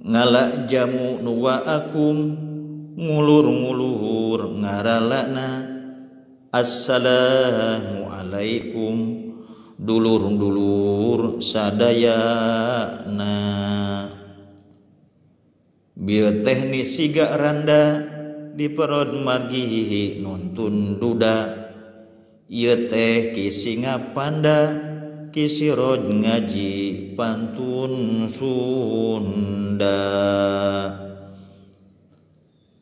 Ngala jamu nu waakum ngulur-ngulur ngaralana. Assalamualaikum dulur-dulur sadayana. Bieu teknis siga randa di perod margi nuntun duda. Ieu teh Ki Singa Panda Ki Siroj ngaji pantun Sunda.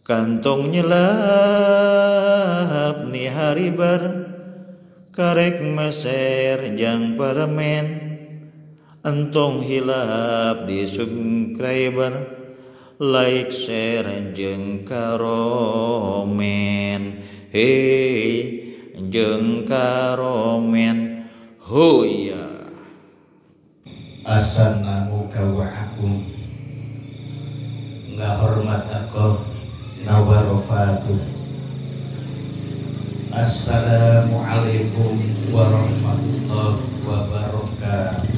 Kantong nyelap ni haribar karek meser jang permen. Entong hilap di subscriber like share jeung karomen. Hei jeung karomen hoya. Assalamu kawa'akum ngahormat aku nawarofatu. Assalamualaikum warahmatullahi wabarakatuh.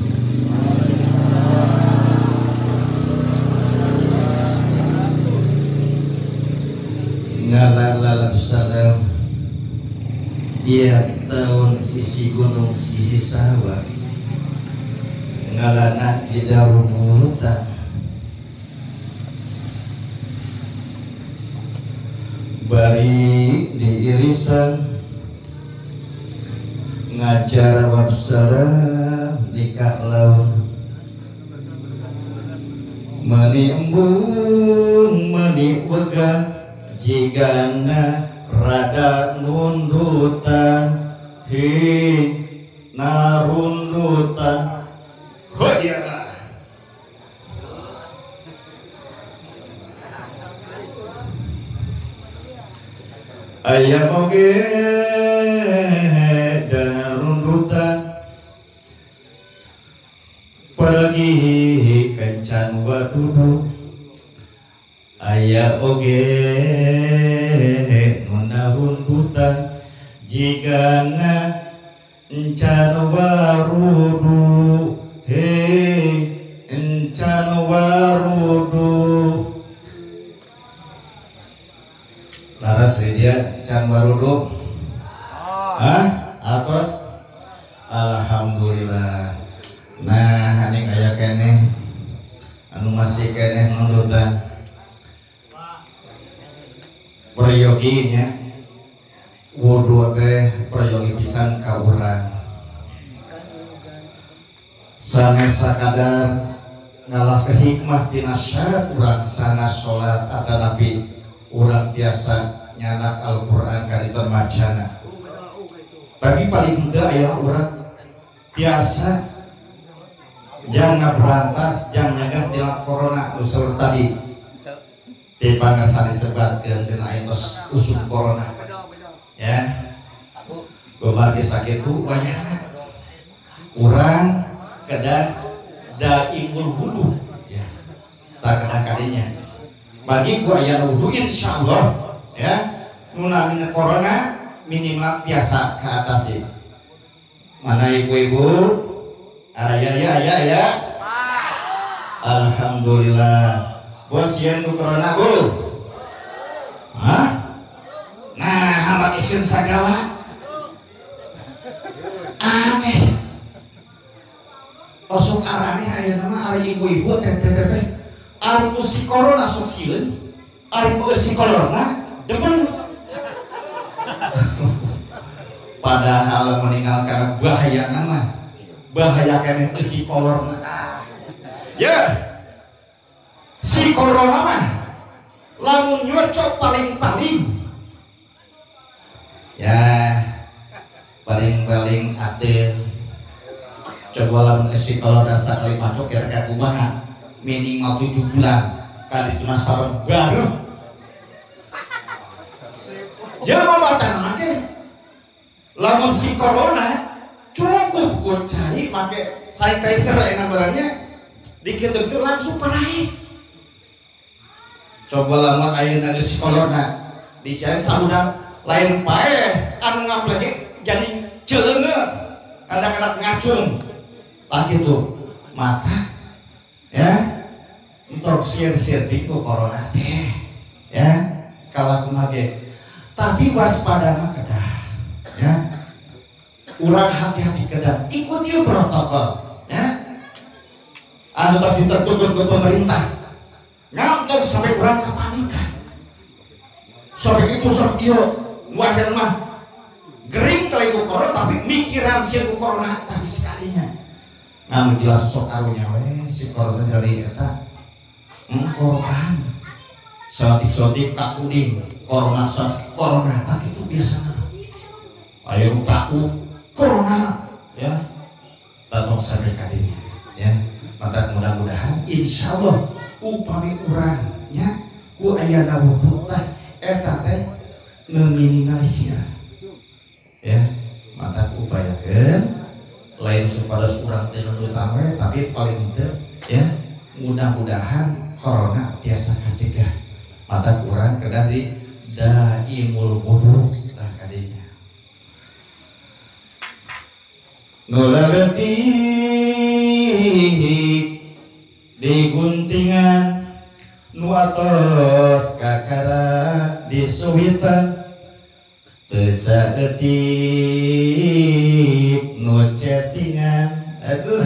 Ngalalalap salam. Iya tahun sisi gunung sisi sawah ngalana di darunuta bari diirisan ngajar salam di kak laun mani embung mani wegah jigana rada nundutan hi narundutan hoya. Ayah oge darundutan pergi kencan wadudu. Ayah oge nundutan jigana encan warudu. Hei encan warudu. Laras dia encan warudu. Hah? Atos? Alhamdulillah. Nah, aning aya keneh anu masih keneh nundutan. Peryoginya wudu teh peryogi pisan ka urang. Sanes sakadar ngalas ke hikmah tina syarat urang sana salat atanapi urang tiasa nyanak Al-Qur'an kaditon macana. Tapi paling henteu aya urang tiasa jangan berantas jangan nyegah tina corona usul tadi. Dipangasan disebatkeun cenah tos usum corona. Ya. Kumargi sakitu wayahna urang kedah daimul wudu ya. Tak kedah kadinya. Bagi ku aya wudu insyaallah ya. Nu namina corona minimal biasa kaatasi. Mana ibu-ibu? Araya ya ya ya. Alhamdulillah. Bos yen ku corona bu. Hah? Nah, hamba isin sagala. Aneh. Osok araneh ayeuna mah ari ibu-ibu teh teh teh. Ari ku si corona sok sieun, ari ku si corona demen. Padahal meninggalkan bahaya nama. Bahaya keneh si corona. Ya. Si corona mah lamun nyocok paling-paling ya paling-paling atir. Coba lamun si corona sakali macok kira-kira kumaha minimal 7 bulan kan itu saban baru. Jangan obatan make lamun si corona cukup ku cai make sanitizer enak barangnya dikit-dikit langsung parahe. Coba lamun ayeuna geus si corona dicari sabudak lain paeh anu ngaplek jadi celeunge kadang-kadang ngacung lagi tuh mata ya tong sieun-sieun ku corona teh ya kalau kumaha ge tapi waspada mah kedah ya urang hati-hati kedah ikuti protokol ya anu tos ditertutup ke pemerintah ngantos sampai urang kepanikan sampai itu sok ieu nu akhirna mah gering kali ku corona tapi mikiran sieun ku corona tapi sekalinya ngan jelas sok karunya we si corona dari eta korban sotik-sotik kakuding corona sok corona tak itu biasa ayo kaku corona ya tolong sampai kadinya ya maka mudah-mudahan insyaallah upami urang ya ku ayana wudu tah eta teh meminimalisir ya maka upayakeun lain supados urang teh nundutan we tapi paling teu ya mudah-mudahan corona tiasa kacegah mata urang kedah di daimul wudu tah kadinya nu leutik diguntingan nu atos kakara disuwitan teu saeutik nu chattingan aduh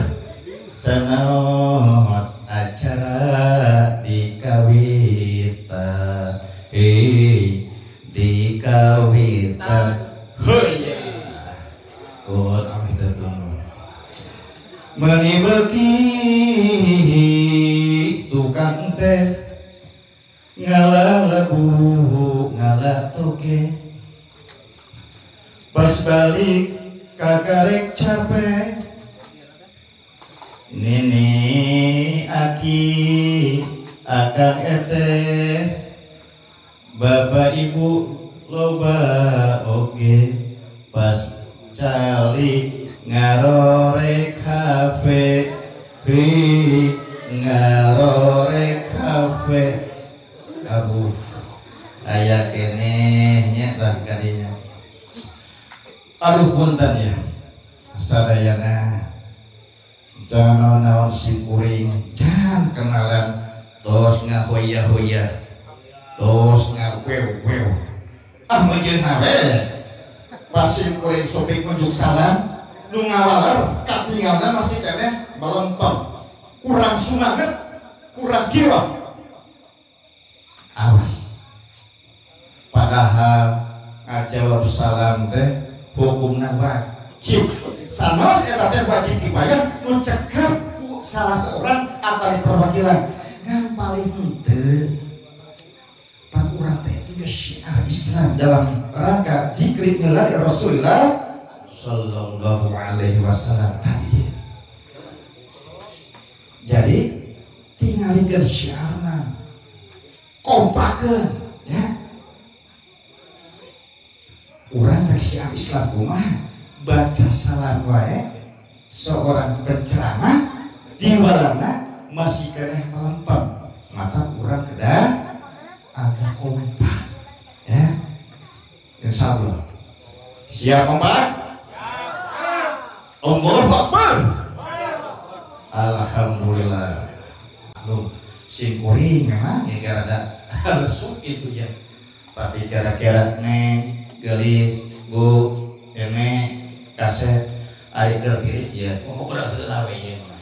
sanaos acara dikawitan dikawitan heuya kun ameh teu tunu meuni beuki tukang teh ngala lagu ngala toge pas balik kakarek capek nini aki akang eteh bapak ibu loba oge pas calik ngarore kafe hi ngarore kafe abuh aya keneh nya tah kadinya aduh punten ya sadayana jangan naon-naon sikuring jangan kenalan tos ngahoya-hoya tos ngawew-wew ah meunjeunna we pas sikuring sopik unjuk salam nu ngawaler katinggalna masih keneh melempem kurang semangat kurang kira awas padahal ngajawab salam teh hukumna wajib sanos eta teh wajib dibayar nu cekap ku salah seorang atau perwakilan ngan paling henteu pan urang teh itu syiar Islam dalam rangka zikri nilai Rasulullah sallallahu alaihi wasallam tadi. Jadi tingalikeun syiarna kompakeun ya urang rek syiar Islam kumaha baca salam wae seorang penceramah diwalana masih keneh melempem mata urang kedah agak kompak ya insyaallah siap kompak Allahu Akbar Alhamdulillah. Aduh, singkuring memang ya rada lesu itu ya. Tapi kira-kira neng gelis bu ene kaset ari keur tiris ya. Oh udah heula we ieu mah.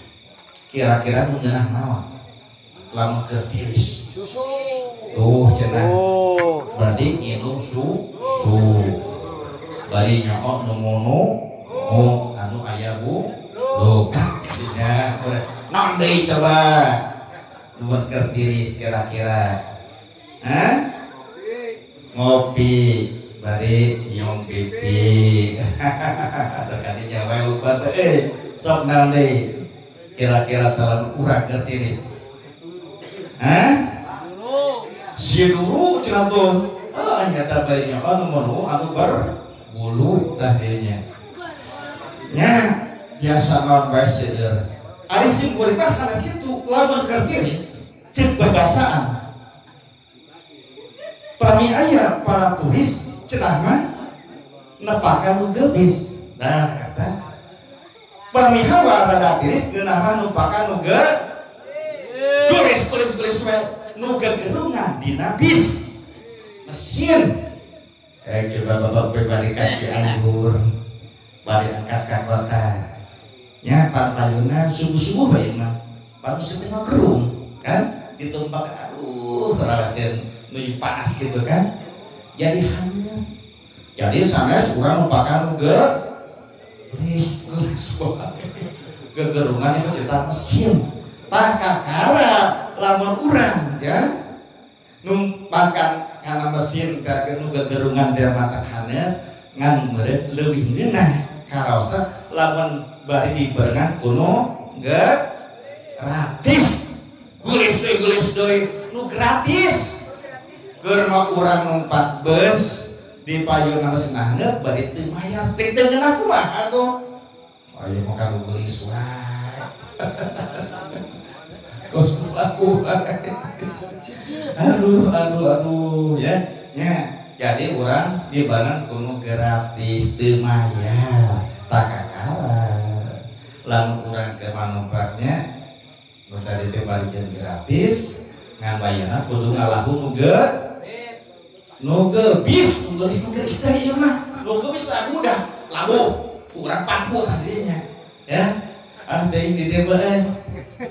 Kira-kira nu ngeunah naon? Lamun keur tiris. Susu. Tuh cenah. Berarti nginum susu. Bari nyokok nu ngono, anu aya bu. Tuh, ya, naon deui coba? Nuhun keur tiris kira-kira. Hah? Ngopi bari nyom pipi. Kadinya wae lupa teh. Sok naon deui? Kira-kira dalam urang keur tiris. Hah? Siduru cenah tuh. Ah nyata bari nyokot nu anu berbulu tah dirinya. Nya biasa naon bae seueur. Ari simkuring mah sana kitu, lamun keur tiris ceuk babasaan. Pami aya para turis cenah mah nepakan nu geubis. Nah eta. Pami hawa rada tiris geunah mah nupakan nu geus. Gelis-gelis-gelis we nu gegerungan dina bis mesin. Coba bapak pribadi ka Cianjur bari angkat ka kota nya payunan subuh-subuh bae mah baru setengah gerung kan ditumpak, aduh rasain nuju panas gitu kan, jadi hangat. Jadi sanes urang numpakan nu gelis gelis gegerungan itu cerita mesin. Tah kakara lamun urang ya numpakan kana mesin ka nu gegerungan teh mata haneut ngan meureun leuwih ngeunah karaosna lamun bari dibarengan kuno gratis. Gelis deui nu gratis. Keur mah urang numpak bus di payuna mesin haneut bari teu mayar teh teu ngeunah kumaha atuh. Ayo mau kamu gelis wae. Aduh aduh aduh ya nya. Jadi urang dibarengan kuno gratis teu mayar tak kakara lamun urang ke manumpaknya nu tadi teh bari jeung gratis ngan bayarna kudu ngalahu nu ge nu gebis nu gelis nu gelis teh ieu mah nu gebis lagu dah labuh urang paku tadinya ya ah teuing di dieu bae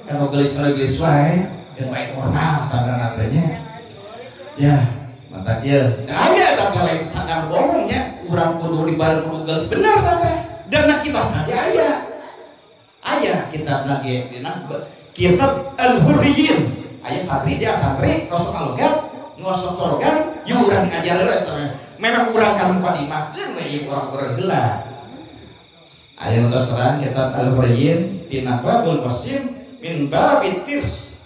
kan nu gelis nu gelis wae jeung bae normal tandana teh nya ya. Mata kieu aya teh lain sangar bohong nya urang kudu dibareng kudu geus bener teh dana kitab ge aya aya kitab ge dina kitab Al-Hurriyin aya santri dia santri osok alogat nu osok sorogan yuk urang ngajar heula memang urang kan muka dimakeun we ieu urang urang heula aya nu tos terang kitab Al-Hurriyin tina babul qasim min babit tirs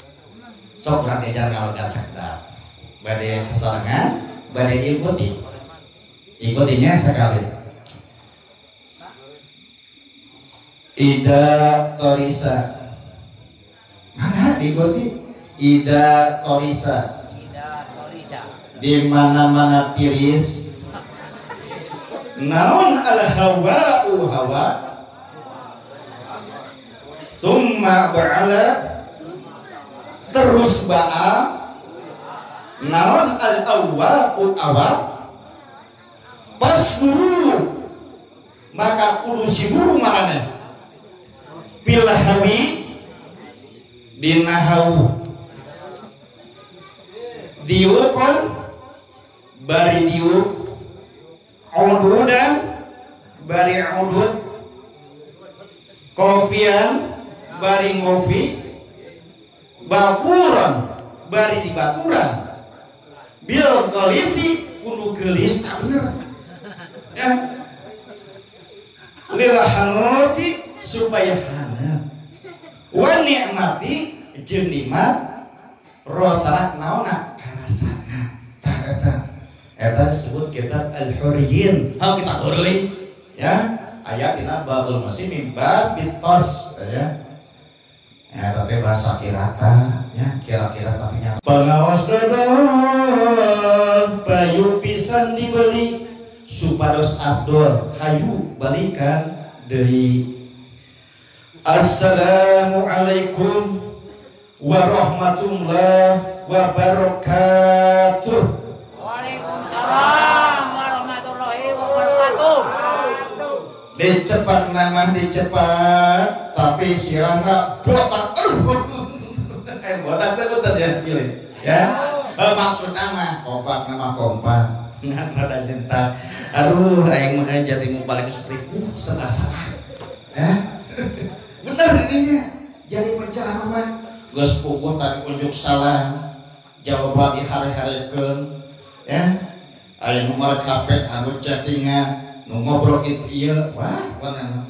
sok urang diajar ngalogat sakedap bade sasarengan bade diikuti ikutinya sekali. Ida torisa mana diikuti ida torisa ida torisa di mana-mana tiris naon al hawa'u hawa summa ba'ala terus ba'a naon al-awwaqul awaq pas guru maka kudu si guru maraneh pilhawi dina hau diukan bari diuk ududan bari udud kofian bari ngofi bakuran bari dibaturan bil kolisi kudu gelis tak bener ya lil hanuti supaya hanat wa nikmati jeung nikmat rosana naonna karasana tah eta eta disebut kitab Al-Hurriyin ha kita hurli ya ayat dina babul musim mim babit tos ya. Ya, tapi bahasa kirata, ya kira-kira tapi nyata. Pengawas dodol, bayu pisan dibeli, supados Abdul hayu balikan deui. Assalamualaikum warahmatullahi wabarakatuh. Waalaikumsalam warahmatullahi wabarakatuh. Dicepat nama dicepat, tapi sirahna botak. Aduh, botak teh botak ya pilih ya. Maksud nama kompak nama kompak. Ngan rada jentak. Aduh, aing mah jadi mau balik skrip serba salah. Ya. Bener intinya. Jadi penceramah mah geus puguh tadi unjuk salam, jawaban dihare-harekeun ya. Aya nomor HP anu chattingan nu ngobrol itu ieu wah warna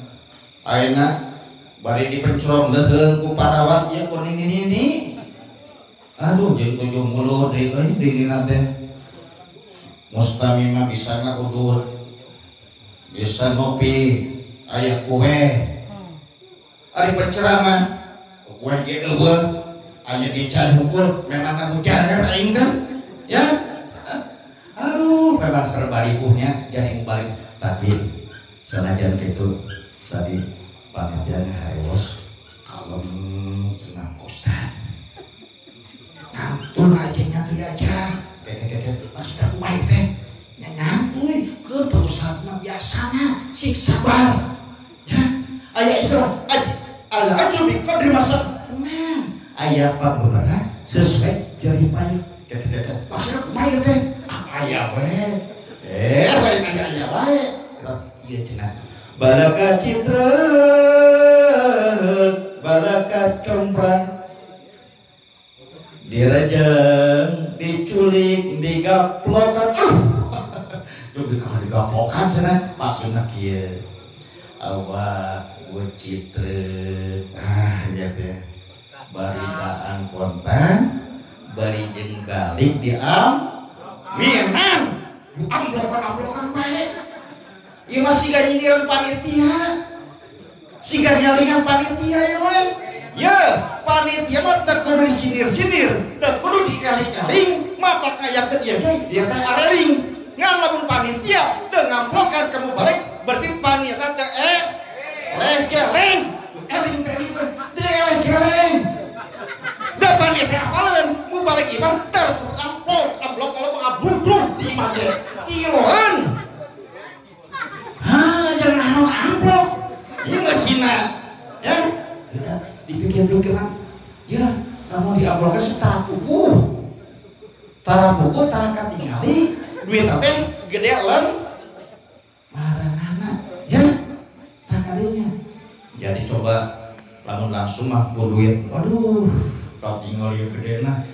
ayeuna bari dipencrong leuheung ku parawat ieu ku nini-nini aduh jeung tunjung mulut deui euy dinina teh mustamima bisa ngagudur bisa ngopi aya kue ari penceramah kue ge eueuh aya dicari hukul memang ngagujar aing kan ya aduh memang serba ripuhnya jadi balik. Tapi senajan gitu tadi panitia harus kalem cenah ustad. Turun aja nyantuy aja. Kayak maksudnya kumaha teh? Nya nyantuy keur perusahaan biasana sing sabar. Ya, aya istilah al ajru bi qadri masa. Tenang. Aya pambeberah sesuai jerih payah. Kayak maksudnya kumaha teh? Aya we. Lain aya wae. Terus ieu cenah. Balaka citra balaka comprang direjeng diculik digaplokan. Digaplokan cenah maksudna kieu awak citra ah gitu ya bari daan kontan bari jeung galik diam minan amplokan-amplokan bae. Ieu mah siga nyindiran panitia. Siga nyalingan panitia ya we. Ye, panitia mah teu kudu disindir-sindir, teu kudu dieling-eling, mata kayakeun ieu ge dia teh areling. Ngan lamun panitia teu ngamplokan kamu balik, berarti panitia teu eleh-geleng. Eling teh eling teu eleh-geleng. Da panitia apaleun, mu balik imah tersebut amplop, amplop kalau ngablung di imah ge. Kiloan. Hah, jangan naon amplop. Ieu geus hina. Ya. Udah dipikir-pikiran. Ya, kamu diamplokkan setara puguh. Tara puguh tara katingali, duit teh gede lem. Maranana, ya. Tah kadinya. Jadi coba lamun langsung mah ku duit. Waduh, katingal ieu gedena.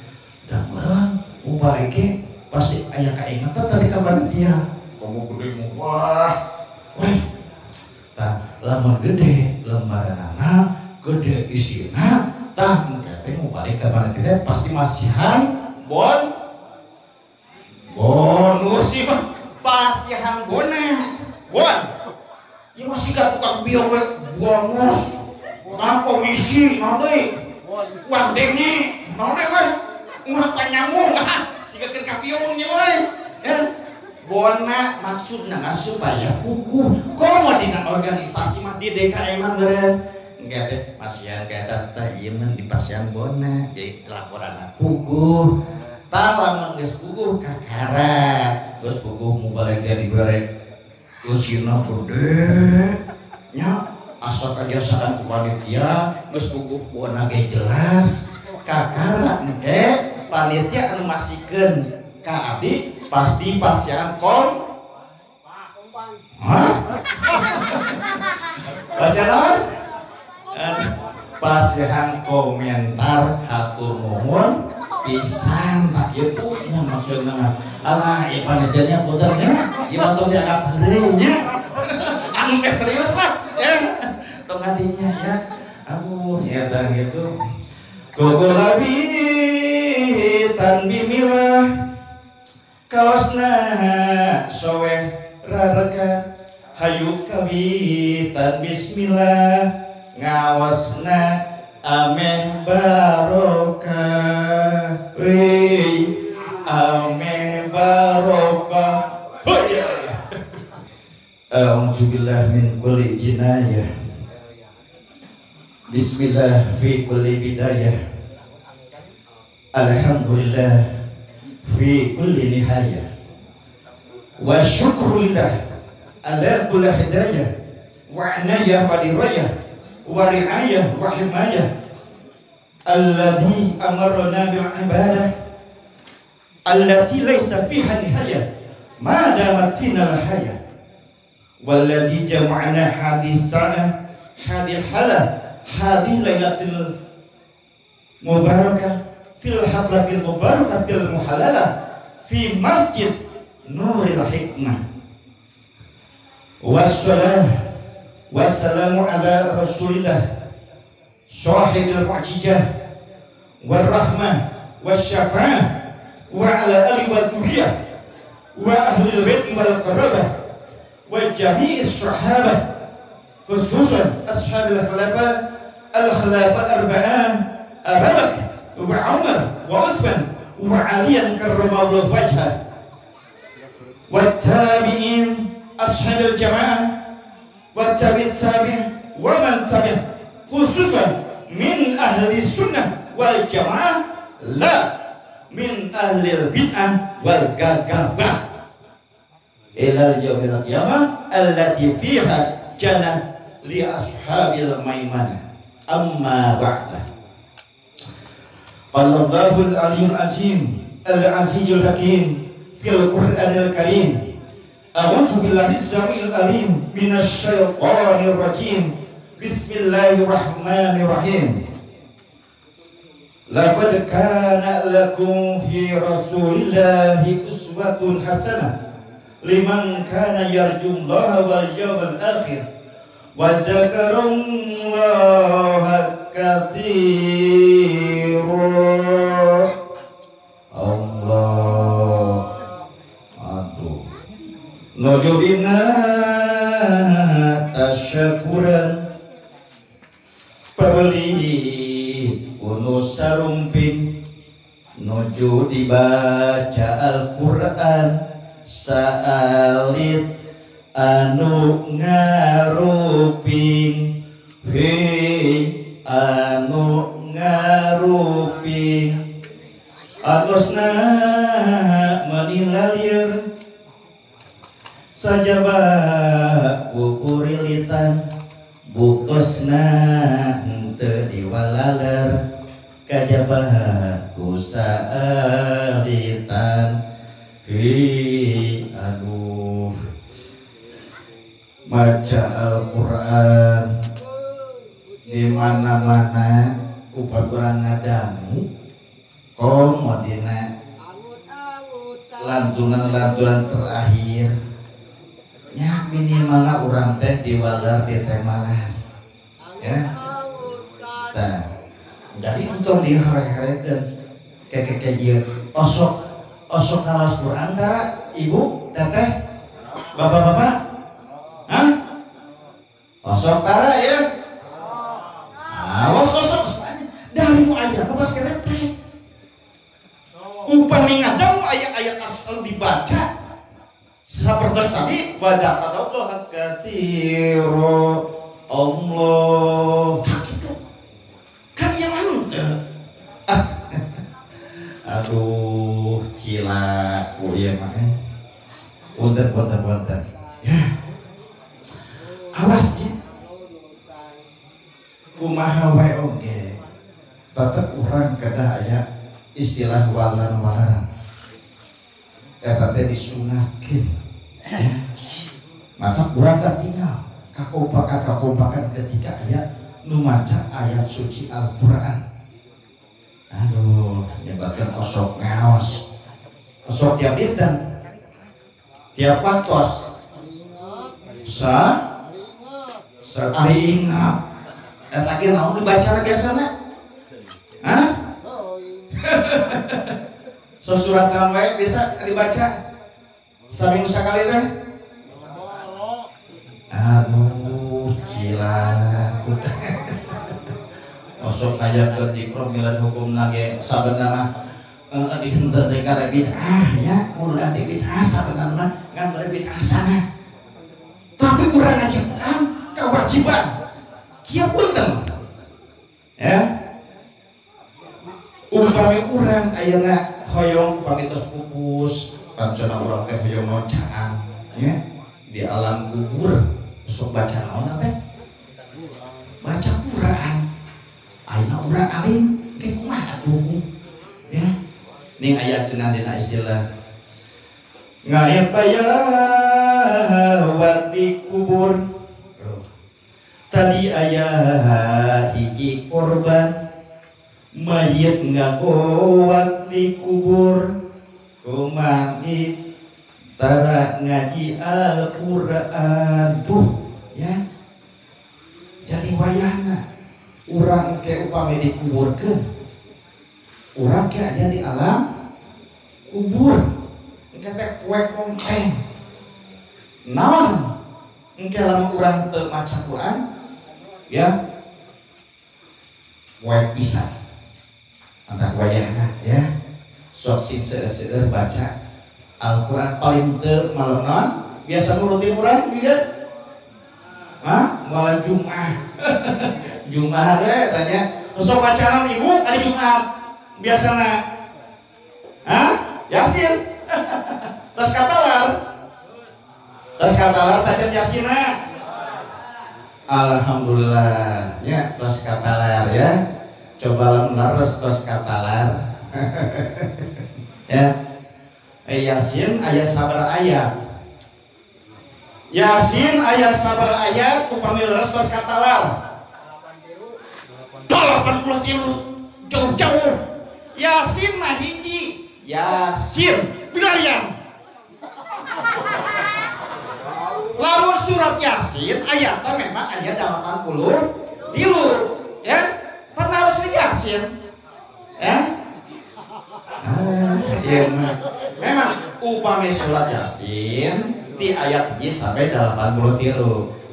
Da meureun ubah ge pasti aya kaingetan tadi ka panitia. Komo gede mah wah. Weh, tah lamun gede lembaranana, gede isina, tah mungkin teh mau balik ka panitia pasti masihan bon bonus sih mah pasihan bona bon. Ieu masih ka tukang bieu we bonus, tukang komisi naon deui, uang denge naon deui we, uang panyambung ah siga keur ka piung nya we. Ya. Bona maksudna supaya puguh komo dina organisasi mah di DKM mah beureun engke teh pasihan ka eta teh ieu mah di pasihan bona jadi laporanna puguh tah lamun geus puguh kakarat geus puguh mubalig teh dibere geusina gede nya asa kajasaan ku panitia geus puguh bona ge jelas kakarat engke panitia anu masikeun ka abdi pasti pasihan kom. Hah? Pasihan? Pasihan komentar hatur nuhun pisan tak kitu nya maksudna. Alah ieu panitianya puter nya, ieu mah tong dianggap heureuy nya. Anu serius lah ya. Tong kadinya ya. Aduh ya tah gitu. Gogolabi tan bimilah kaosna soweh rareka hayu kawitan bismillah ngawasna ameh barokah wih ameh barokah. A'udzubillah min kulli jinayah bismillah fi kulli bidayah alhamdulillah fi kulli nihayah wa syukrulillah ala kulli hidayah wa anayah wa dirayah wa riayah wa himayah alladhi amarna bil ibadah allati laysa fiha nihayah ma damat fina al hayah walladhi jama'na hadis sa'ah hadil halah hadil lailatul mubarakah fil hadratil mubarakatil muhalalah fi masjid nuril hikmah. Wassalam wassalamu ala rasulillah sahibil mu'jizah war rahmah wasyafa'ah wa ala ali wa dzurriyyah wa ahlil bait wal qarabah wa jami'is sahabah khususan ashabil khilafah al khilafah al arba'ah Abu Bakar wa Umar wa Utsman wa Aliyan karramallahu wajhah wa tabi'in ashabil jamaah wa tabi'it tabi'in wa man tabi'ah khususan min ahli sunnah wal jamaah la min ahlil bid'ah wal gagabah ilal yaumil qiyamah allati fiha jannah li ashabil maimanah. Amma ba'da. Qala Allahul aliyyul azim al-azizul hakim fil Qur'anil karim. A'udzu billahi samil alim minasyaitonir rajim. Bismillahirrahmanirrahim. Laqad kana lakum fi rasulillahi uswatun hasanah liman kana yarjullaha wal yawmal akhir wa dzakarallaha katsira. Allah. Aduh. Nuju dina tasyakuran pabeli kuno sarumping nuju dibaca Al-Qur'an saalit anu ngaruping hei anu ngaruping atosna manilalir sajaba kukurilitan buktosna henteu diwalaler kajaba ku saalitan. Hi aduh, baca Al-Qur'an di mana-mana upah kurang ngadamu komo dina lantunan-lantunan terakhir ya minimalna urang teh diwaler di temalan ya. Nah, jadi untung dihare-harekeun keke ieu osok osok ngalas Quran tara ibu teteh bapak-bapak. Hah? Osok tara ya. Awas osok dari mu aya apa serepek. Upami ngadangu ayat-ayat asal dibaca seperti tadi wa dzakarallaha katsira. Allah tak gitu kan yang henteu. Aduh cilaku ya mah. Punten punten punten ya. Awas ji kumaha wae oge tetep urang kedah aya istilah walan-walaran eta teh disunatkeun ya. Maka urang teh tinggal kakompakan ketika aya nu maca ayat suci Al-Qur'an. Aduh, nyebatkeun osok ngaos. Osok tiap dinten. Tiap waktos. Sa ari ingat. Eta ge naon dibaca biasana? Hah? So surat naon wae bisa dibaca? Saminggu sakali teh? Aduh, cilaku. Osok aya ke tikro milan hukumna ge sabenerna mah dihenteu teh kana bid'ah ya, kudu teh bid'ah sabenerna mah ngan bere bid'ah sana. Tapi urang ngajaran kewajiban. Kieu punten. Ya. Upami urang ayeuna hoyong upami tos pupus, pancana urang teh hoyong nocaan ya di alam kubur sok baca naon teh? Baca Quran. Ayeuna urang alim ge kumaha atuh hukum ya. Ning aya cenah dina istilah ngaet bayawat di kubur. Tadi aya hiji korban mayit ngagowat di kubur kumaha tara ngaji Al-Qur'an tuh ya. Jadi wayahna urang ke upami dikuburkeun urang ke aya di alam kubur engke teh kuek kongkeng naon engke lamun urang teu maca Quran ya kuek pisan antar wayahna ya. Sok sing seueur-seueur baca Al-Quran paling teu malam naon biasa nurutin urang ieu. Hah? Malam Jumat. Jumat we tanya. Sok bacaan ibu ari Jumat. Biasana Yasin. Terus katalar. Terus katalar tajan Yasina. Alhamdulillah ya, terus katalar ya. Coba lamun leres terus katalar. Ya. Yasin aya sabar ayat. Yasin ayat sabar ayat upami leres terus katalar. 83 jauh-jauh. Yasin mah hiji. Yasin bilayang. Lamun surat Yasin ayatnya memang ayat 83 ya. Pernah harus Yasin. Ya. Iya memang upami surat Yasin di ayat 1 sampai 83.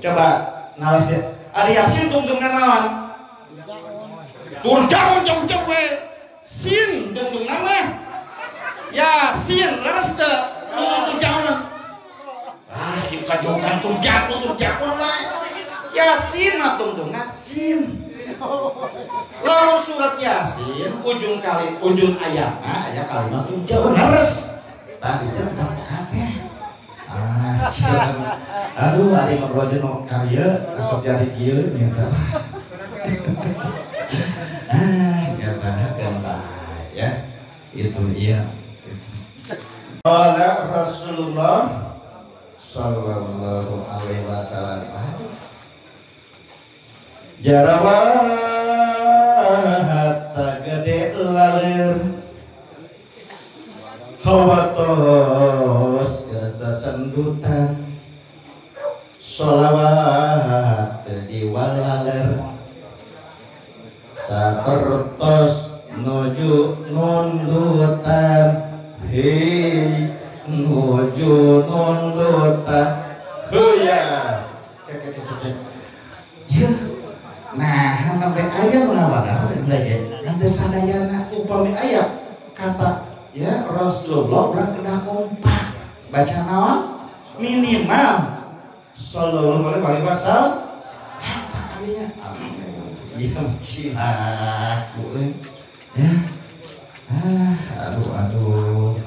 Coba nawas dia. Ari Yasin tungtungna naon? Turjaun jauh-jauh we. Sin tungtungna mah. Yasin leres teu tungtung turjaun. Ah, ieu kajauhan turjaun turjaun wae. Yasin mah tungtungna sin. Lamun surat Yasin ujung kali ujung ayatna aya kalimat turjaun leres. Tah dieu da kabeh. Ah, aduh ari ngobrol jeung nu karieu sok jadi kieu nya. Ah, nyata bae ya. Itu iya. Qala Rasulullah sallallahu alaihi wasallam. Jarawat sagede lalir hawatos kesasendutan sholawat diwalaler sapertos nuju nundutan hei nuju nundutan huya ya. Nah nanti ayah mengawakan lagi nanti sadayana upami ayah kata ya Rasulullah urang kena kompak baca naon minimal sallallahu alaihi wasallam kalinya iya cilaku ya. Ah, aduh aduh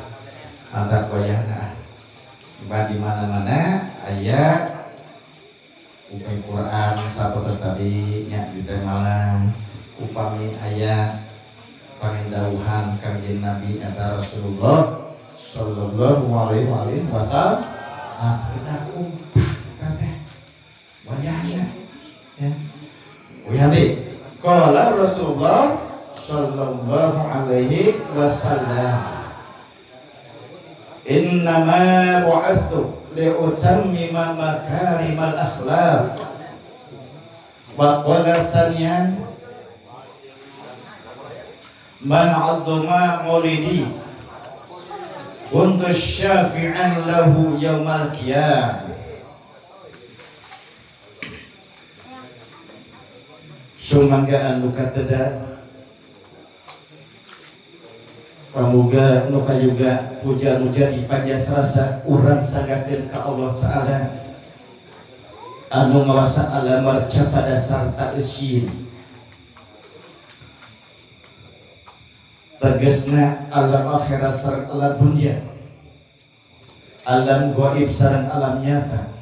ada koyana di mana-mana ayat upami Quran sapertos tadi nya di temalang upami ayat pangindauhan Kanjeng Nabi eta Rasulullah sallallahu alaihi wasallam akhirna kompak teh wayahna ya. Wayahna qala Rasulullah sallallahu alaihi wasallam innama bu'astu liutammima makarimal akhlaq wa qala saniyan man 'azzama maulidi kuntu syafi'an lahu yaumal qiyamah. Sumangga anu kateda pamuga nu kayuga puja-muja ifanjasrasa urang sanggakeun ka Allah Ta'ala anu ngawasa alam marcafada sarta eusin tegasna alam akhirat sareng alam dunia alam gaib sareng alam nyata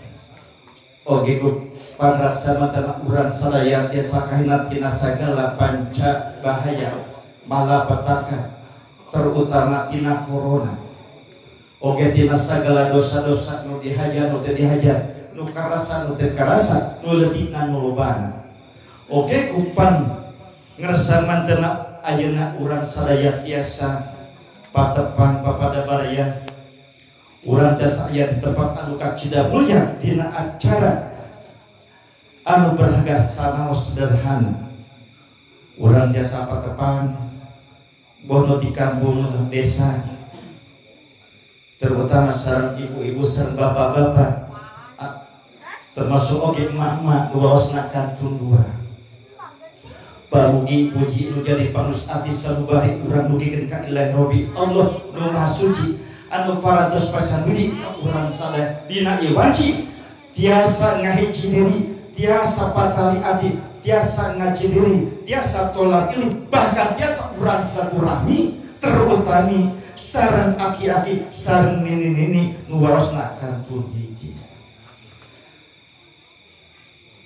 oge ku panraksa urang sadaya tiasa kahinat tina sagala panca bahaya malapetaka terutama tina corona oge tina sagala dosa-dosa nu dihajar nu teu dihajar nu karasa nu teu karasa nu leutikna nu lobana oge kupan ngersa mantena ayeuna urang sadaya tiasa patepang papada baraya urang tiasa aya di tempat anu kacida mulya dina acara anu berharga sanaos sederhana urang tiasa patepang bono di kampung desa terutama sareng ibu-ibu sareng bapak-bapak termasuk oge emak-emak nu waosna kantun dua pamugi puji nu jadi panus ati sanubari urang dugikeun ka Ilahi Rabbi Allah nu Maha Suci anu parantos pasanudi ka urang sadaya dina ieu wanci tiasa ngahiji diri tiasa patali ati tiasa ngaji diri, tiasa tolak ilmu, bahkan tiasa urang silaturahmi, terutama silaturahmi sareng aki-aki sareng nini-nini nu waosna kantun hiji.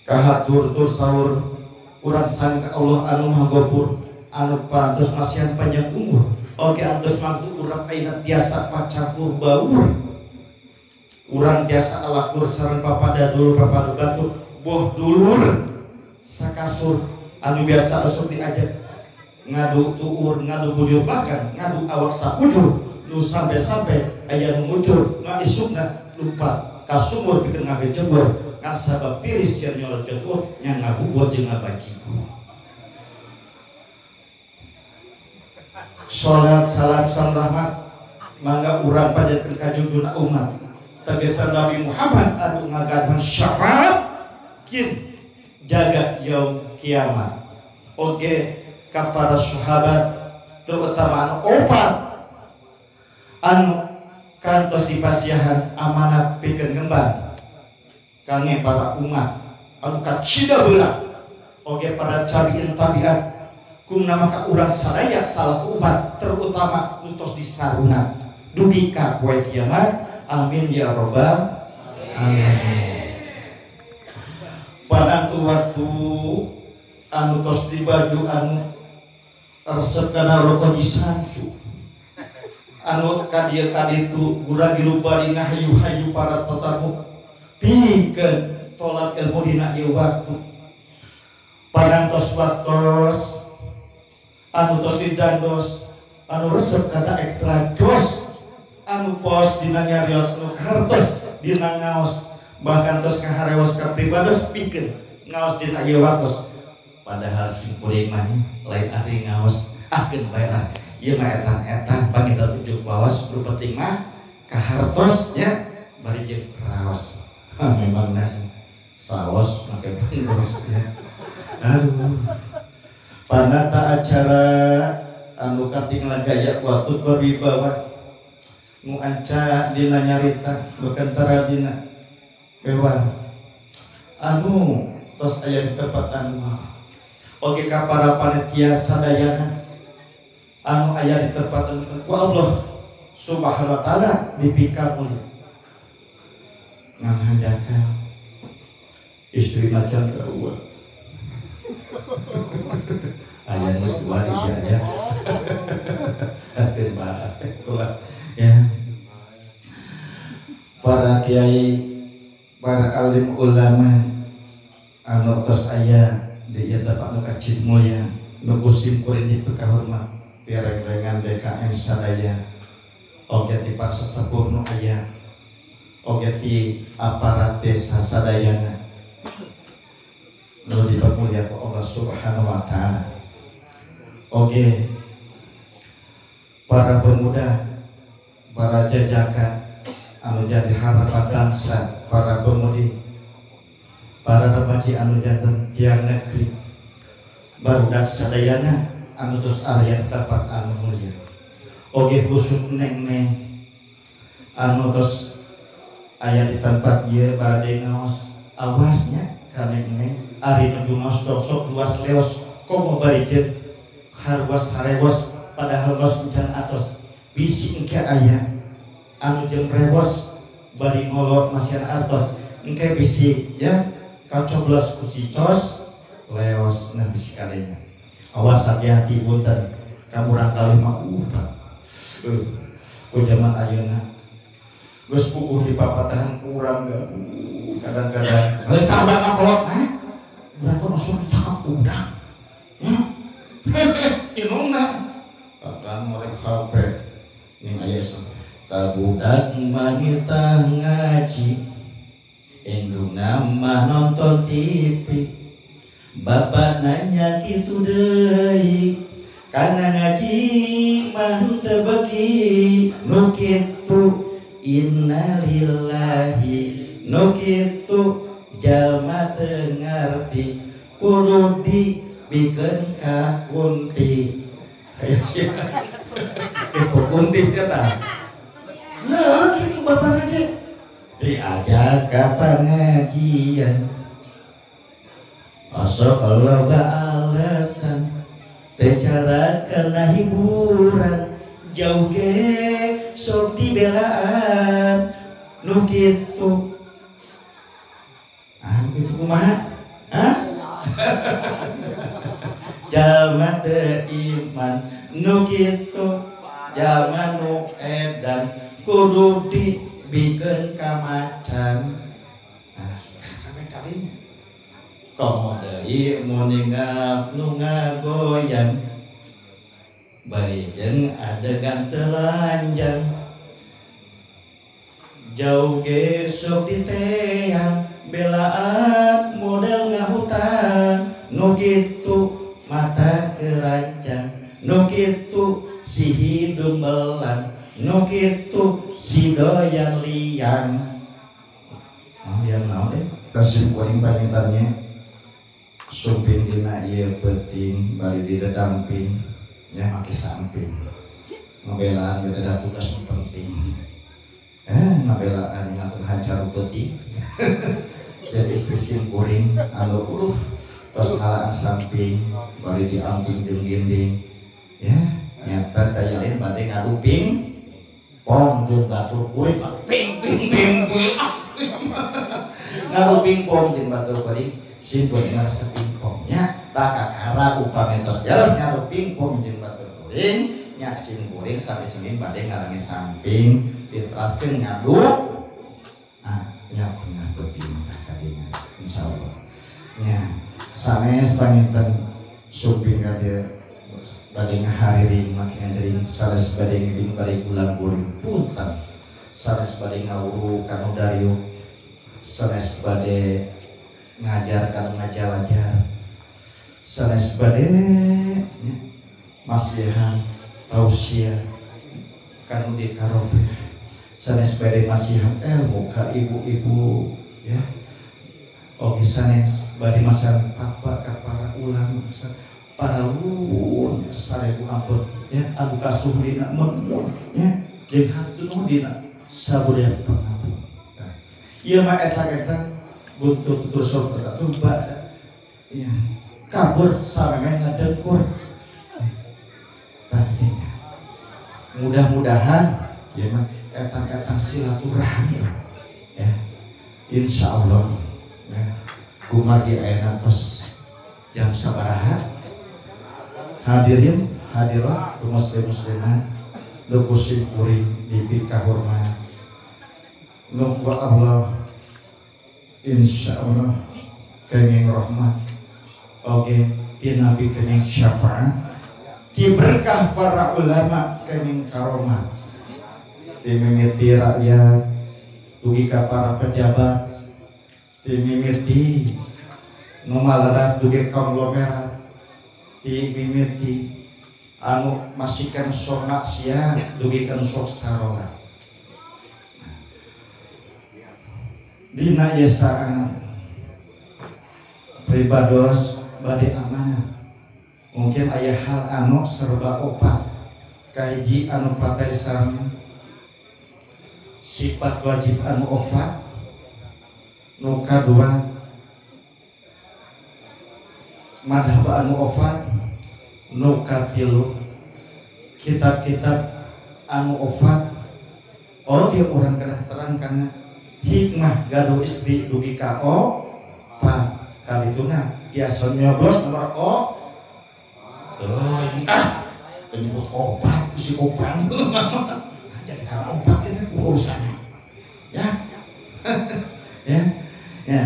Kahatur tur saur urang sang ka Allah anu Maha Gofur anu parantos masihan panjang umur oge antos mangtu urang ayeuna tiasa pacampur baur urang tiasa alakur sareng papada dulur papada batur boh dulur sakasur anu biasa osok diajak ngadu tuur ngadu bujur bahkan ngadu awak sakujur nu sampai-sampai aya nu ngucur ngaisukna lumpat ka sumur pikeun ngabecebur ngasabab tiris cenah nyorot cekur nya ngabubur jeung ngabajigur. Salat salam salam rahmat mangga urang panjatkeun ka junjungan umat tegesan Nabi Muhammad anu ngagaduhan syafaat kin jaga yaum kiamat. Oge ka para sahabat terutama anu opat anu kantos dipasihan amanat pikeun ngemban kangge para umat anu kacida heula oge para tabiin tabiat kumna maka urang sadaya salah umat terutama nu tos disarungan dugi ka poe kiamat. Amin ya robbal alamin. Padang waktu anu tos di baju anu resep kana rokok disansu anu ka dieu ka ditu urang dilubari ngahayu-hayu para tetamu pikeun tolak ilmu dina ieu waktu. Padang tos waktos anu tos didandos anu resep kana ekstra dos anu pos dina nyarios anu kartos dina ngaos bahkan tos kaharewos ka pribados pikeun ngaos dina ieu waktos. Padahal simkuring mah lain ahli ngaos akeun bae lah ieu mah etan-etan pangita tujuh waos nu penting mah kahartos nya bari jeung raos. Memang nas saos make pengurus ya. Aduh. Panata acara anu katinggal gaya waktu berwibawa nu anca dina nyarita bekentara dina bewar anu tos aya di tempat anu oge ka para panitia sadayana anu aya di tempat anu ku Allah Subhanahu wa taala dipika mulia ngan hanjakan istri macan dua ayah geus dua iya ya hatir bae itulah ya. Para kiai para alim ulama anu tos aya di ieu tempat nu kacid mulya nu kusim kuring dipikahormat ti rengrengan DKM sadaya oge ti para sesepuh nu aya oge ti aparat desa sadayana nu dipermulia ku Allah Subhanahu wa taala. Oge para pemuda, para jajaka anu jadi harapan bangsa, para pemudi, para remaji anu janten tiang negeri, barudak sadayana anu tos aya tempat anu mulia. Oge khusus neng-neng anu tos aya di tempat ieu barade ngaos awasnya ka neng-neng ari nuju ngaos sok luas leos komo bari jeung harwas harewos padahal ngaos encan atos bisi engke aya anu jeung rewos bari ngolot masihan artos engke bisi ya kacoblos ku si cos leos nah bisi kadenya awas hati-hati punten kamurang kalih mah ku jaman ayeuna geus puguh di papatahan ku urang kadang-kadang geus sabar kolot mah urang mah langsung dicakap udah ya inungna kadang ngorek HP ning aya kabudak manita ngaji indungna mah nonton TV bapak nanya kitu deui kana ngaji mah teu beuki nu kitu innalillahi nu kitu jalma teu ngarti kudu dibikeun ka kunti. Aya sia ku kunti sia tah. Nah, kitu bapana ge diajak ka pengajian osok loba alasan teu cara kana hiburan Jauh ge sok dibelaan nu kitu. Ah kitu kumaha? Hah? Jalma teu iman nu kitu, jalma nu edan kudu dibikeun ka macan. Ah, sampe kalinya. Komo deui mun ningal nu ngagoyang bari jeung adegan telanjang. Jauh ge sok diteang belaan model ngahutan nu kitu mata kerancang nu kitu si hidung belang nu kitu si doyan liang. Oh, yang naon deh kasim kuring pangitannya sumping dina ieu peuting bari diredamping nya make samping ngabelaan ieu teh tugas penting. Ngabelaan ngatur hajar peuting jadi istri sim kuring anu uruf tos ngalaan samping bari dianting jeung dinding ya nyata tayalin bade ngadu ping pong jeung batur kuring ping ping ping ngadu ping pong jeung batur kuring sim kuring ngarasa ping pong nya tak kakara upami tos beres ngadu ping pong jeung batur kuring nya sim kuring sami-sami bade ngalangi samping diteraskeun ngadu ah nya tengah peuting kadinya insyaallah nya sanes panginten sumping ka dieu bade ngahariring make ngajering sanes bade ngibing bade ulang guling punten sanes bade ngawuru kanu dariuk sanes bade ngajar kanu ngajar-ajar sanes bade nya masihan tausiah kanu di karofeh sanes bade masihan ilmu ka ibu-ibu ya oge sanes bade masihan fatwa ka para ulama para luhur sarebu ampun ya anu kasuh dina mun ya jeung hatur dina sabudaya pangampun. Ieu mah eta-eta butuh tutur sok tuba ya kabur samemeh ngadengkur. Tah mudah-mudahan ya mah etang-etang silaturahmi ya insyaallah ya kumargi ayeuna tos jam sabaraha. Hadirin hadirah muslim muslimat nu kusim kuring dipikahormat nu ku Allah insyaallah kenging rahmat oge ti nabi kenging syafaat ti berkah para ulama kenging karomat ti mimiti rakyat dugi ka para pejabat ti mimiti nu malarat dugi konglomerat ti mimiti anu masihkan sok maksiat dugi ka sok sarolat. Dina ieu saat pribados bade amanat mungkin aya hal anu serba opat kahiji anu patai sareng sifat wajib anu opat nu kadua madhab anu opat nu katilu kitab-kitab anu opat. Oh dia orang kena terang karena hikmah gaduh istri dugi ka opat kalituna biasa nyoblos nomor o ah penyebut opat si opat jadi karena opat itu urusannya ya ya ya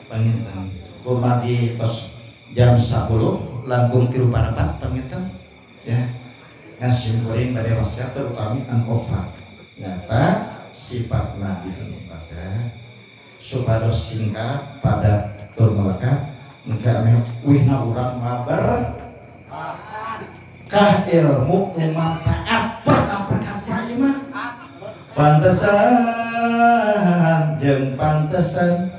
panginten kumargi tos jam 10 langkung 3 parapat panginten ya ngasim kuring bade wasiat terutami an opat nyata sifat nabi anu pada supados singkat padat tur melekat engke ame wihna urang maber kah ilmu manfaat berkah-berkah ieu mah pantesan jeung pantesan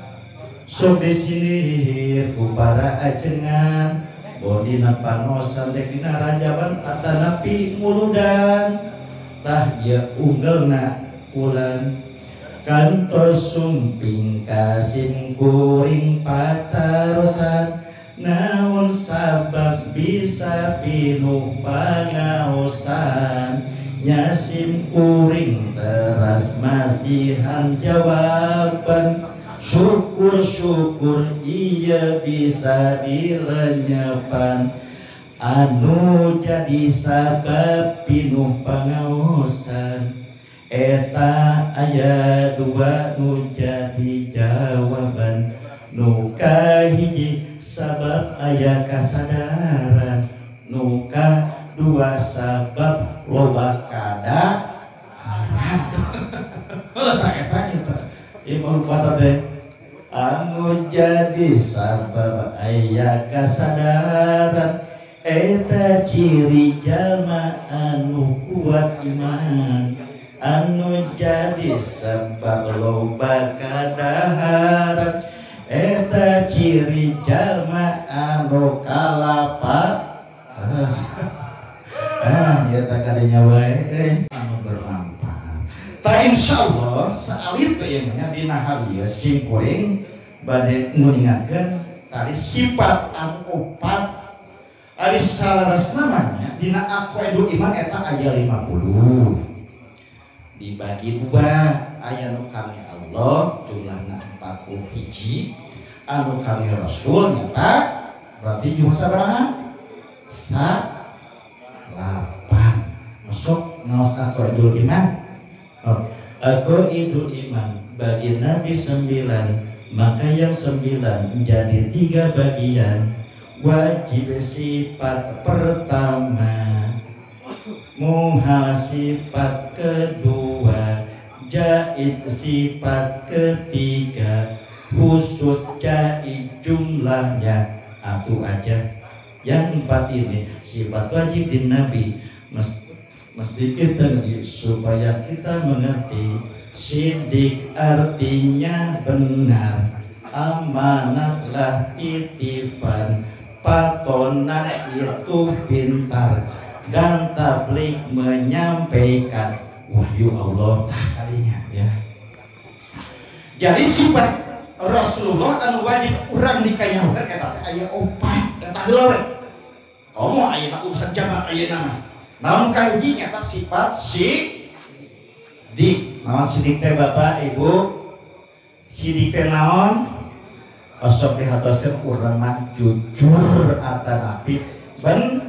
sok disindir ku para ajengan bodina panosan dek dina rajaban atanapi muludan tah ieu unggelna kulan kantos sumping kasim kuring patarosan naon sabab bisa pinuh pangaosan Nyasim kuring teras masihan jawaban. Syukur-syukur iya bisa dilenyepan. Anu jadi sabab pinuh pangaosan. Eta aya dua nu jadi jawaban. Nu kahiji sabab aya kasadaran. Nu kadua sabab loba kadaharan. Heuh eta eta. Ieu mah teh. Anu jadi sabab aya kasadaran. Eta ciri jalma anu kuat iman. Anu jadi sabab loba kadaharan. Eta ciri jalma anu kalapa. Ah, eta kadinya wae anu bermanfaat. Ta insyaallah saalit teh nya dina hal ieu sim kuring bade nguningakeun tadi sifat anu opat. Ari salaras namanya dina aqaidul iman eta aya 50. Dibagi dua, aya nu kami Allah jumlahna 40 hiji, anu kami Rasul nyata berarti jumlah sabaraha? 8. Masuk ngaos aqaidul iman. Oh, aqaidul iman bagi Nabi 9, maka yang 9 menjadi 3 bagian. Wajib sifat pertama, muhal sifat kedua, jaiz sifat ketiga, khusus jaiz jumlahnya. Atuh aja yang 4 ini sifat wajib di Nabi. Mesti kita ngerti supaya kita mengerti. Sidik artinya benar, amanatlah titipan, patona itu pintar, dan tablik menyampaikan wahyu Allah. Tah kalinya ya. Jadi sifat Rasulullah anu wajib urang dikayahukeun eta teh aya opat eta heula we. Komo ayeuna urusan zaman ayeuna mah. Naon kahiji nyata sifat sidik. Naon sidik teh Bapak Ibu? Sidik teh naon? Osok dihatoskeun urang mah jujur atanapi ben.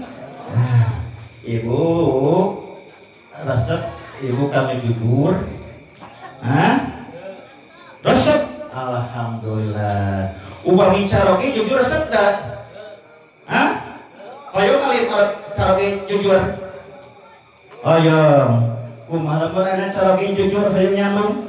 Nah, Ibu resep ibu kami jujur. Hah? Resep. Alhamdulillah. Upami caroge jujur resep teh? Hah? Hoyong kali caroge jujur. Hoyong. Kumaha lamun ana caroge jujur hoyong nyalung?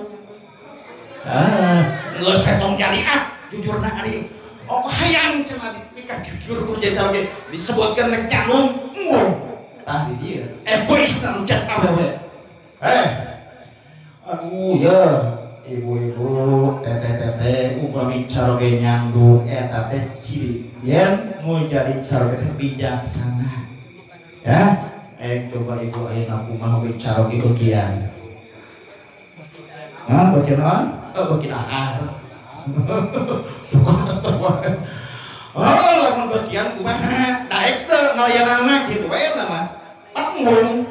Ah, geus tong jadi ah. Jujurna ari oh hayang cenah dipikir jujur ku caroge disebutkeun nek nyalung embung. Tah di dieu egois na nu awewe. Aduh ya ibu-ibu teteh-teteh upami caroge nyandung eta teh ciri yen mau jadi caroge teh bijaksana. Ya, coba ibu ayeuna kumaha we caroge bagian. Hah, bagian naon? Oh, bagian ahar. Suka teh wae. Oh, lamun bagian kumaha? Daek teu ngalayanana kitu we eta mah. Panggung.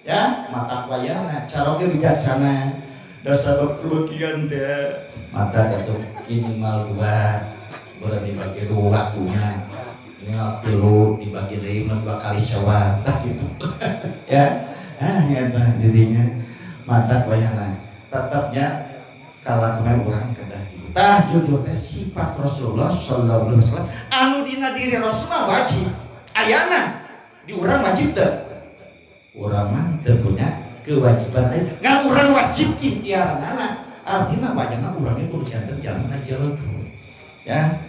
Ya, mata wayana caroge bijaksana. Da sabab bagian teh mata katuh minimal 2 berarti dibagi 2 waktunya. Minimal 3 dibagi deui 2 kali sewa tah gitu. Ya. Ah, eta jadinya mata wayana. Tetapnya kalau kemarin urang kedah gitu. Tah jujur teh sifat Rasulullah sallallahu alaihi wasallam anu dina diri Rasulullah wajib. Ayana di urang wajib teu? Urang mah teu punya kewajiban aya. Ngan urang wajib ikhtiaranana. Artina wajana urang ge kudu janten jalma jujur. Ya.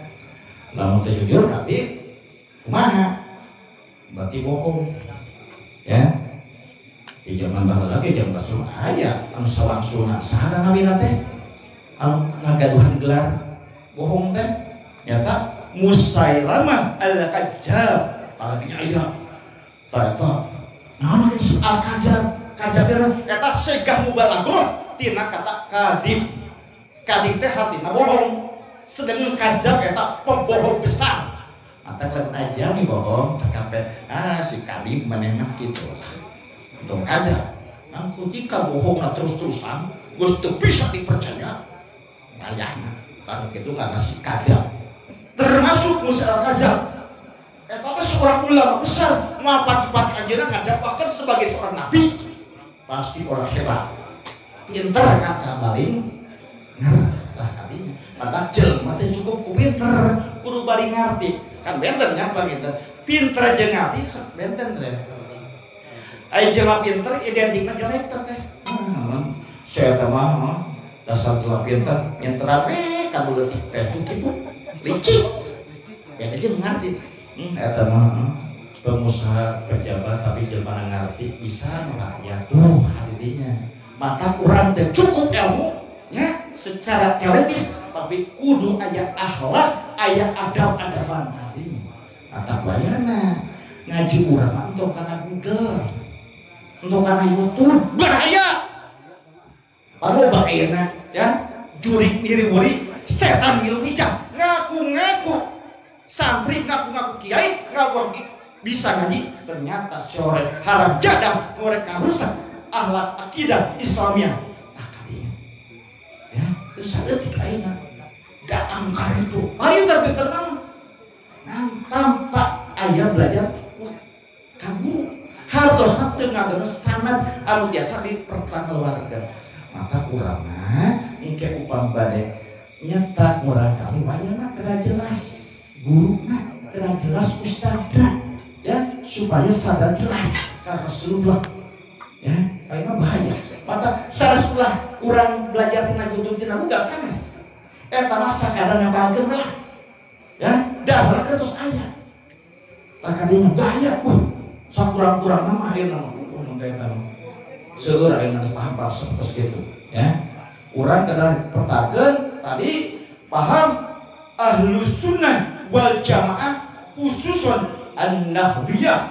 Lamun teu jujur berarti kumaha? Berarti bohong. Ya. Di zaman baheula ge zaman Rasul aya anu sawangsuna saha nabina teh? Anu ngagaduhan gelar bohong teh nyata Musailamah al-Kadzab. Palingnya aya. Tah eta naon ge soal kadzab? Kadzab teh eta segah mubalaghah tina kata kadib. Kadib teh hartina bohong. Sedangkan kadzab eta pembohong besar. Mata lamun aja nih bohong cakap ah si kadib maneh mah kitu lah. Entong kadzab. Ngan ketika bohongna terus-terusan geus teu bisa dipercaya. Ayahna anu kitu karena si kadzab. Termasuk Musa al-Kadzab. Eta teh seorang ulama besar, moal pati-pati anjeunna ngadakwakeun sebagai seorang nabi. Pasti orang hebat. Pinter kan kabaling ngartah kadinya. Mata jelema teh cukup ku pinter, kudu bari ngarti. Kan benten nya panginten. Pinter jeung ngarti sok benten teh. Ai jelema pinter identikna jelek teh. Saya teh mah dasar jelema pinter, pinteran we ka nu leutik teh kitu. Licik. Beda jeung ngarti. Eta mah pengusaha pejabat tapi jelema ngarti bisa rakyat tuh hadinya. Maka urang teh cukup ilmu nya secara teoritis tapi kudu aya akhlak, aya adab-adaban tadinya. Mata bayarna ngaji urang mah entong kana Google, entong kana YouTube, bahaya. Baru ayeuna ya, jurik diri-wuri, setan ngilu hijab, ngaku-ngaku santri, ngaku-ngaku kiai, ngaku bisa ngaji, ternyata sore haram jadah mereka rusak akhlak akidah Islamiyah. Nah kalinya ya, itu saeutik ayeuna datang ka itu paling terpinter ngan tanpa aya belajar ka guru hartosna teu ngageno sanad anu biasa dipertanggungjawabkeun. Maka urangna engke upam bade nyetak murang kali wayana kedah jelas guruna, kedah jelas ustadna ya, supaya sadar jelas ka Rasulullah ya. Kali mah bahaya. Mata sarasulah urang belajar tina YouTube tina Google sanes. Eta mah sakadar ngapalkeun lah. Ya, dasarna terus aya. Tah kadinya bahaya. Sakurang-kurangna mah ayeuna mah mun teh eta mah. Seueur ayeuna geus paham sapertos kitu ya. Urang kedah pertakeun tadi paham Ahlus Sunnah wal Jamaah khususun An-Nahdliyah.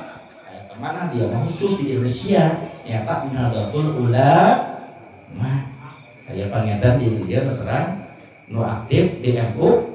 Eta mana dia khusus di Indonesia nyata Nahdlatul Ulama. Saya panginten di dieu terang nu aktif di NU